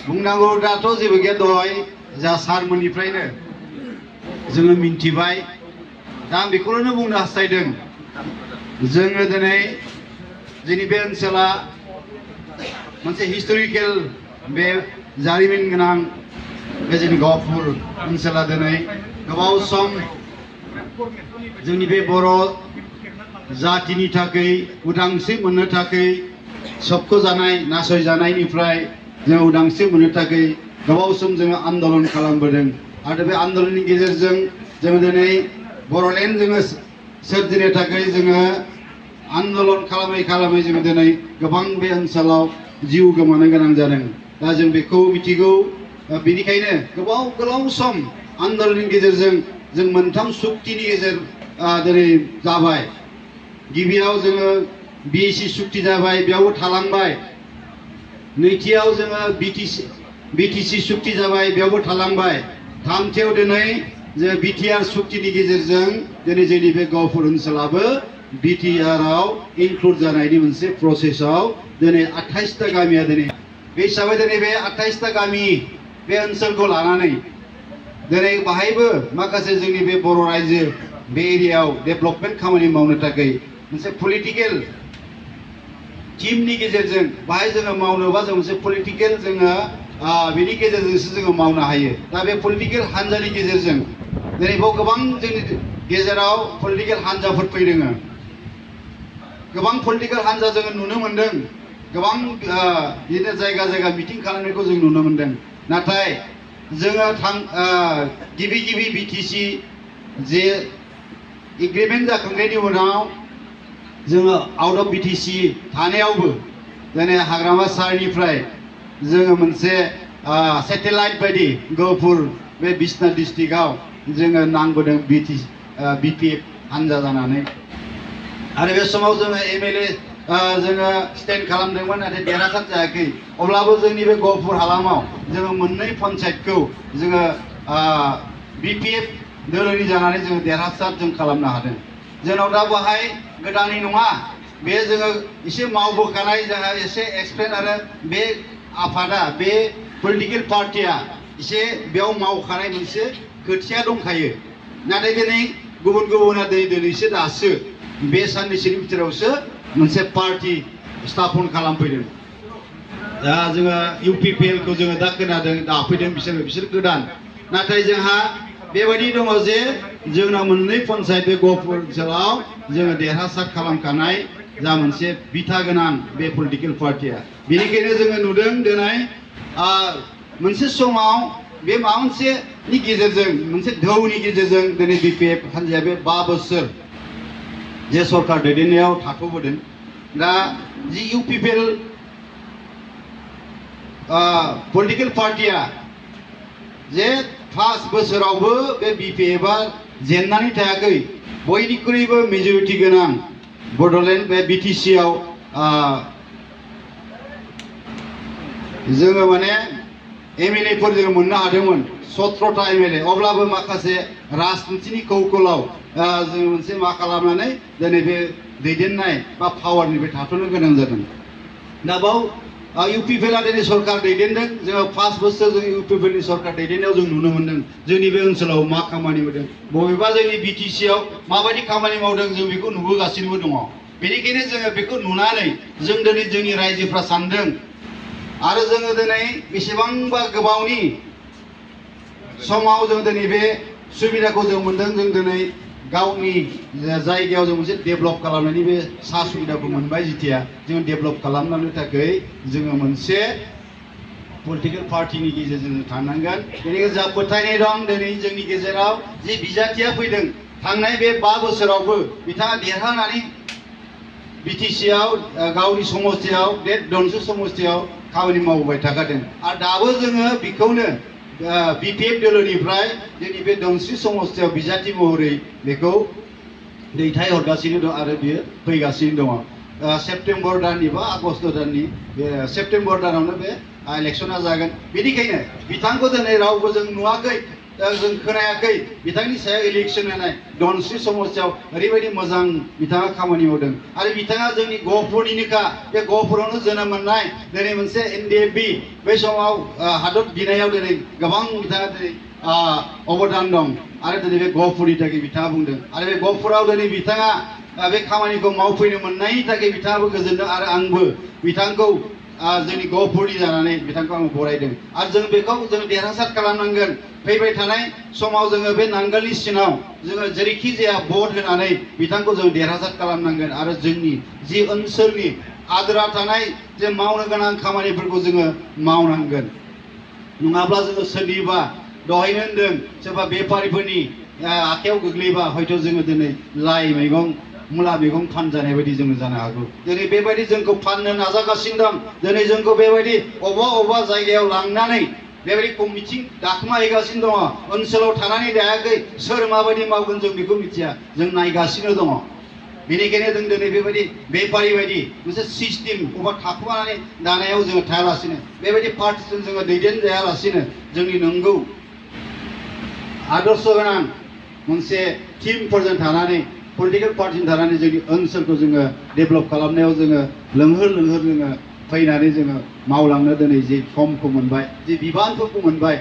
बुंनांगौ दाथ' जेबो गैया दहाय जा सारमोननिफ्रायनो जोङो मिन्थिबाय दा आं बेखौनो बुंनो हास्थायदों जोङो दिनै जोंनि बे ओनसोला मोनसे हिस्टरिकेल बे जारिमिन गोनां बे जोंनि गहपुर ओनसोला दिनै गोबाव सम जोंनि बे बर' जातिनि थाखाय उदांस्रि मोननो थाखाय सोबख'जानाय नासयजानायनिफ्राय जों उदांस्रि मोननो थाखाय गोबाव सम जोङो आन्दलन खालामबोदों आरो बे आन्दलननि गेजेरजों जों दिनै बर'लेण्ड जोङो सोरजिनो थाखाय जोङो आन्दलन खालामै खालामै जोङो दिनै गोबां बे ओनसोलाव जिउ गोमानो गोनां जादों दा जों बेखौ मिथिगौ बेनिखायनो गोलाव सम आन्दलननि गेजेरजों जों मोनथाम सुक्तिनि गेजेर दिनै जाबाय गिबियाव जोङो बिएसि सुक्ति जाबाय बेयावबो थालांबाय नैथियाव जोङो बिटिसि सुक्ति जाबाय बेयावबो थालांबाय थामथियाव दिनै जे बिटिआर सुक्तिनि गेजेरजों दिनै जोंनि बे गहपुर ओनसोलाबो बिटिआरआव इनक्लुड जानायनि मोनसे प्रसेसआव दिनै 28टा गामिया दिनै बे हिसाबै दिनै बे 28टा गामि बे ओनसोलखौ लानानै दिनै बाहायबो माखासे जोंनि बे बर' रायजो बे एरियायाव डेभेलपमेन्ट खामानि मावनो थाखाय मोनसे पलिटिकेल टीमनि गेजेरजों बाहाय जोङो मावनोबा जों मोनसे पलिटिकेल जोङो बेनि गेजेरजोंसो जोङो मावनो हायो दा बे पलिटिकेल हान्जानि गेजेरजों दिनै बेयाव गोबां जोंनि गेजेराव पलिटिकेल हान्जाफोर फैदों गोबां पलिटिकेल हान्जा जोङो नुनो मोनदों गोबां बिदिनो जायगा मिटिं खालामनायखौ जों नुनो मोनदों नाथाय जोङो गिबि बिटिसि जे एग्रिमेन्ट जाखांनायनि उनाव जोङो आउट अफ बिटिसि थानायावबो दिनै हाग्रामा सारनिफ्राय जोङो मोनसे सेटेलाइट बायदि गहपुर बे बिसनाथ डिस्ट्रिक्टआव जोङो नांबोदों बिपिएफ हान्जा जानानै आरो बे समाव जोङो एमएलए जोङो स्टेन्ड खालामदोंमोन नाथाय देरहासार जायाखै अब्लाबो जोंनि बे गहपुर हालामाव जोङो मोननै पन्चायतखौ जोङो बिपिएफ दोलोनि जानानै जोङो देरहासार जों खालामनो हादों जोंनाव दा बाहाय गोदाननि नङा बे जोङो एसे मावबोखानाय जोंहा एसे एक्सप्लेन आरो बे आफादा बे पलिटिकेल पार्टिया एसे बेयाव मावखानाय मोनसे खोथिया दंखायो नाथाय दिनै गुबुना दिनैसो दासो बे साननैसोनि बिथोरावसो मोनसे पार्टी स्थापन खालामफैदों दा जोङो इउपिपिएल खौ जोङो दा खोनादों दाफैदों बिसोर गोदान नाथाय जोंहा बेबायदि दङ जे जोंना मोननै पन्चायत बे गहपुर ओनसोलाव जोङो देरहासार खालामखानाय जा मोनसे बिथा गोनां बे पलिटिकेल पार्टिया बेनिखायनो जोङो नुदों दिनै मोनसे समाव बे माबा मोनसेनि गेजेरजों मोनसे धौनि गेजेरजों दिनै बिपिएफ हान्जाया बे 5 बोसोर जे सरकार दैदेननायाव थाथ'बोदों दा जि इउपिपिएल पलिटिकेल पार्टिया जे 5 बोसोरावबो बे बिपिएफआ जेननानै थायाखै बयनिख्रुइबो मेजरिटि गोनां बड'लेण्ड बे बिटिसिआव जोङो माने एमएलएफोर जोङो मोननो हादोंमोन 17टा एमएलए अब्लाबो माखासे राजनितिनि कौशलाव जों मोनसे मा खालामनानै दिनै बे दैदेननाय बा पावारनिफ्राय थाथ'नो गोनां जादों दा बाव इउपिपिएलआ दिनै सरकार दैदेनदों जोङो 5 बोसोर जों इउपिपिएलनि सरकार दैदेननायाव जों नुनो मोनदों जोंनि बे ओनसोलाव मा खामानि मावदों बबेबा जोंनि बिटिसिआव माबायदि खामानि मावदों जों बेखौ नुबोगासिनोबो दङ बेनिखायनो जोङो बेखौ नुनानै जों दिनै जोंनि रायजोफ्रा सानदों आरो जोङो दिनै बेसेबांबा गोबावनि समाव जों दिनै बे सुबिदाखौ जों मोनदों जों दिनै गावनि जायगायाव जों मोनसे डेभेलप खालामनायनि बे सा सुबिदाखौ मोनबाय जितिया जों डेभेलप खालामनो थाखाय जोङो मोनसे पलिटिकेल पार्टिनि गेजेरजों थानांगोन बेनिखायनो जा फोथायनाय दं दिनै जोंनि गेजेराव जे बिजाथिया फैदों थांनाय बे 5 बोसोरावबो बिथाङा देरहानानै बिटिसिआव गावनि समस्तियाव बे दनसु समस्तियाव खामानि मावबाय थाखादों आरो दाबो जोङो बेखौनो बिपिएफ दोलोनिफ्राय जोंनि बे दनस्रि समस्तियाव बिजाथि महरै बेखौ दैथायहरगासिनो दं आरो बियो फैगासिनो दङ सेप्तेम्बर दाननि बा आगस्ट दाननि बे सेप्तेम्बर दानावनो बे इलेक्शना जागोन बेनिखायनो बिथांखौ दिनै रावबो जों नुवाखै जों खोनायाखै बिथांनि सायाव इलेक्सन होनाय धनस्री समस्यायाव ओरैबायदि मोजां बिथाङा खामानि मावदों आरो बिथाङा जोंनि गहपुरनिनोखा बे गहपुरावनो जोनोम मोननाय दिनै मोनसे एनडिएफबि बै समाव हादर बिनायाव दिनै गोबां बिथाङा दिनै अबदान दं आरो दिनै बे गहपुरनि थाखाय बिथाङा बुंदों आरो बे गहपुराव दिनै बिथाङा बे खामानिखौ मावफैनो मोननायनि थाखाय बिथाङाबो गोजोनदों आरो आंबो बिथांखौ जोंनि गहपुरनि जानानै बिथांखौ आं बरायदों आरो जों बेखौ जों देरहासार खालामनांगोन फैबाय थानाय समाव जोङो बे नांगोलनि सिनाव जोङो जेरैखि जाया भट होनानै बिथांखौ जों देरहासार खालामनांगोन आरो जोंनि जि ओनसोलनि आद्रा थानाय जे मावनो गोनां खामानिफोरखौ जोङो मावनांगोन नङाब्ला जोङो सोरनिबा दहायनो होनदों सोरबा बेफारिफोरनि आखायाव गोग्लैबा हयथ' जोङो दिनै लाइ मैगं मुला मैगं फानजानाय बायदि जोङो जानो हागौ दिनै बेबायदि जोंखौ फाननो नाजागासिनो दं दिनै जोंखौ बेबायदि अबेबा जायगायाव लांनानै बेबायदि मिथिं दाखुमाहैगासिनो दङ ओनसोलाव थानानै दायाखै सोर माबायदि मावगोन जों बेखौ मिथिया जों नायगासिनो दङ बेनिखायनो जों दिनै बेबायदि बेफारि बायदि मोनसे सिस्टेम अबेबा थाखुमानानै दानायाव जोङो थायालासिनो बेबायदि पार्टिजों जोङो दैदेनजायालासिनो जोंनि नंगौ आदर्श गोनां मोनसे टीमफोरजों थानानै पलिटिकेल पार्टिजों थानानै जोंनि ओनसोलखौ जोङो डेभेलप खालामनायाव जोङो लोंहोर जोङो फैनानै जोङो मावलांनो दिनै जि समखौ मोनबाय जि बिबानफोरखौ मोनबाय